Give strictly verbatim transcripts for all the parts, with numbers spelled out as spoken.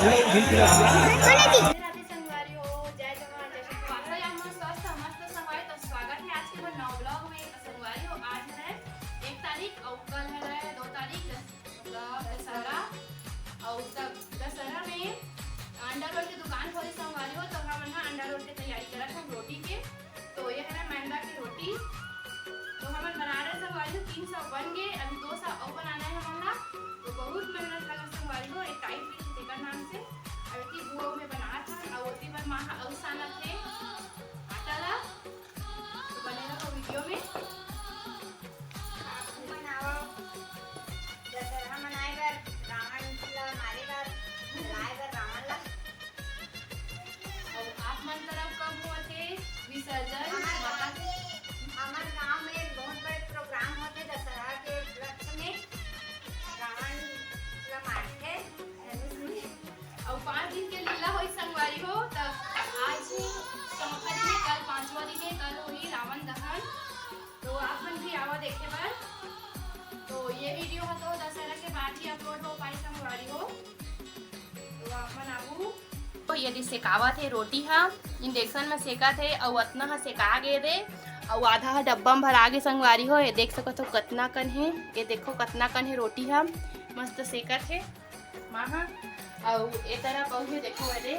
राधे राधे संगवारी हो, जय जवान, जय शहीद। आशा हे आप मन स्वस्थ, मस्त संगवारी। तो स्वागत हे आज के मोर नवा vlog में। तो संगवारी हो, आज हे एक तारीख अउ कल हे दो तारीख, मतलब दशहरा। अउ तब दशहरा में अंडा रोल के दुकान खोले संगवारी हो, तो हमन ह अंडा रोल के तैयारी करत हन रोटी के। तो ये हे ना मैदा के रोटी, तो हमन बना रहे संगवारी हो, तीन सौ बन गे, अभी दो सौ अउ बनाना हे हमन ला। तो बहुत मेहनत लगा संगवारी हो, एक टाइट पीस तेकर नाम से। अब एती बुआ में बनात हन, अउ ओती बर माँ ह अउ सानत हे आटा ला। तो बने रहो वीडियो में। आप भी बनाओ, दशहरा मनाए बर, रावण ला मारे बर, जलाए बर रावण ला। अउ आप मन तरफ कब होथे विसर्जन? हमार माता गाँव में, हमार गाँव में बहुत बड़े प्रोग्राम होथे दशहरा के उपलक्ष्य में। रावण ला मारथे धनुष में। अउ पाँच दिन के लीला होई संगवारी हो, त आज चौथा दिन हे, कल पाँचवा दिन हे, कल होही रावण दहन। तो आप मन भी आवा देखे बर। तो ये वीडियो ह तो दशहरा के बाद ही अपलोड हो पाई संगवारी हो। तो आप मन आबू। तो ये दे सेकावत हे रोटी ह, इंडक्शन में सेकत हे, अउ अतना ह सेका गे दे, अउ आधा ह डब्बा में भरा गे संगवारी हो। ये देख सकत हो कतना कन हे, ये देखो कतना कन हे रोटी ह, मस्त सेकत हे माँ ह। अउ ए तरफ अउ हे देखो ये दे।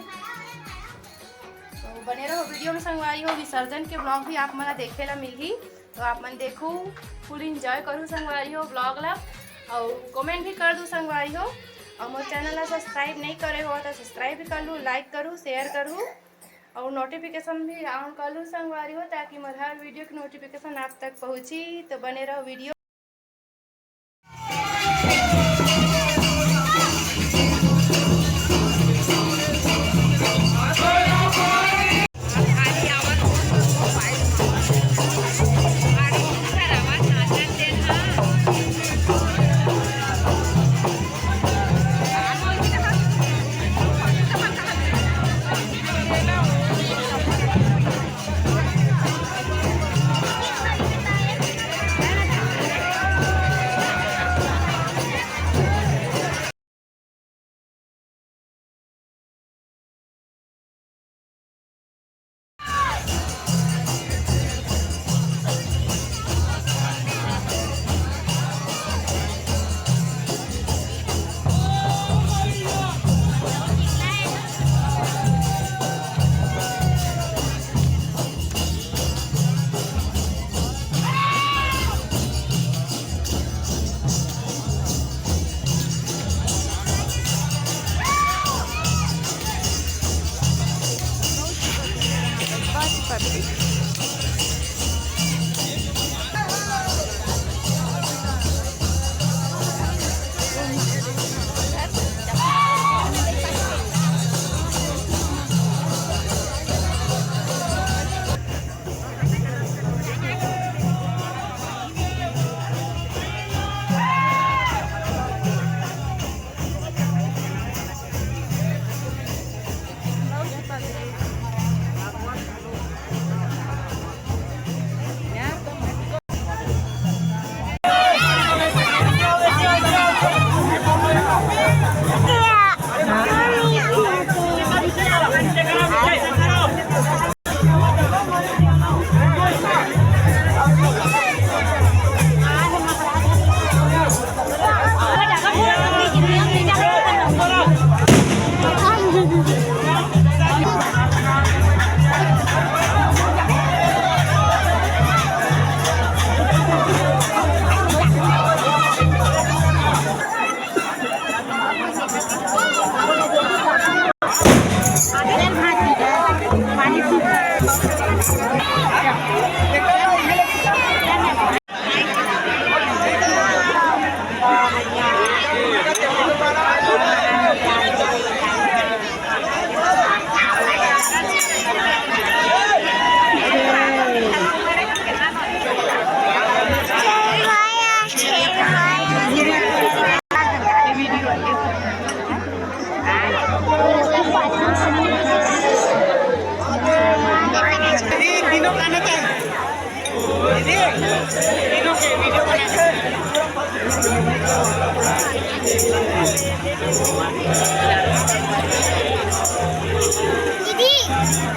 तो बने रहो वीडियो में संगवारी हो, विसर्जन के vlog भी आप मन ला देखे ला मिलही। तो आप मन देखू, full enjoy करू संगवारी हो vlog ला, अउ comment भी कर दू संगवारी हो। अउ मोर channel ला subscribe नहीं करे हो तो subscribe भी कर लू, like करू, share करू, अउ notification भी on कर लू संगवारी हो, ताकि मोर हर वीडियो की नोटिफिकेशन आप तक पहुँची। तो बने रहो वीडियो।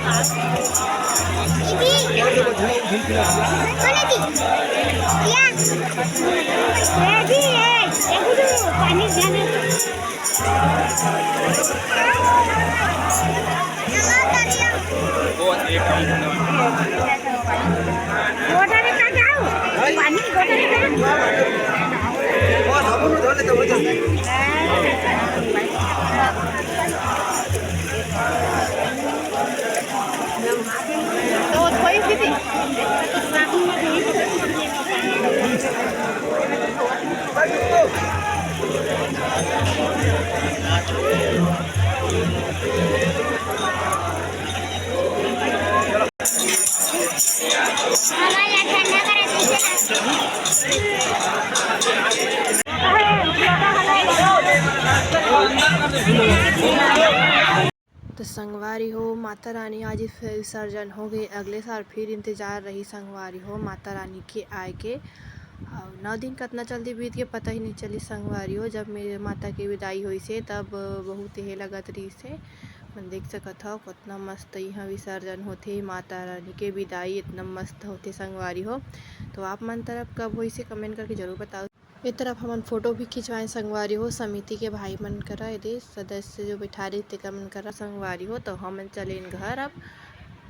पानी तो संगवारी हो, माता रानी आज विसर्जन हो गई। अगले साल फिर इंतजार रही संगवारी हो माता रानी के आए के। और नौ दिन कतना जल्दी बीत के पता ही नहीं चली संगवारी हो। जब मेरे माता के विदाई होइसे तब बहुत हे लगत रहिसे। मन देख सकत हव कतना मस्त यहाँ विसर्जन होथे, माता रानी के विदाई इतना मस्त होथे संगवारी हो। तो आप मन तरफ कब होइसे कमेंट करके जरूर बताओ। ए तरफ हमन फोटो भी खिंचवाए संगवारी हो, समिति के भाई मन करा, एदे सदस्य जो बैठा रही तेकर मन करा संगवारी हो। तो हमन चलेन घर, अब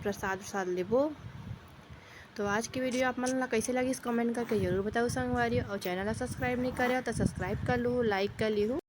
प्रसाद उसाद लेबो। तो आज की वीडियो आप मन ला कैसे लगिस कमेंट करके जरूर बताओ संगवारी हो। और चैनल ला सब्सक्राइब नहीं करे हो तो सब्सक्राइब कर लू, लाइक कर लीहू।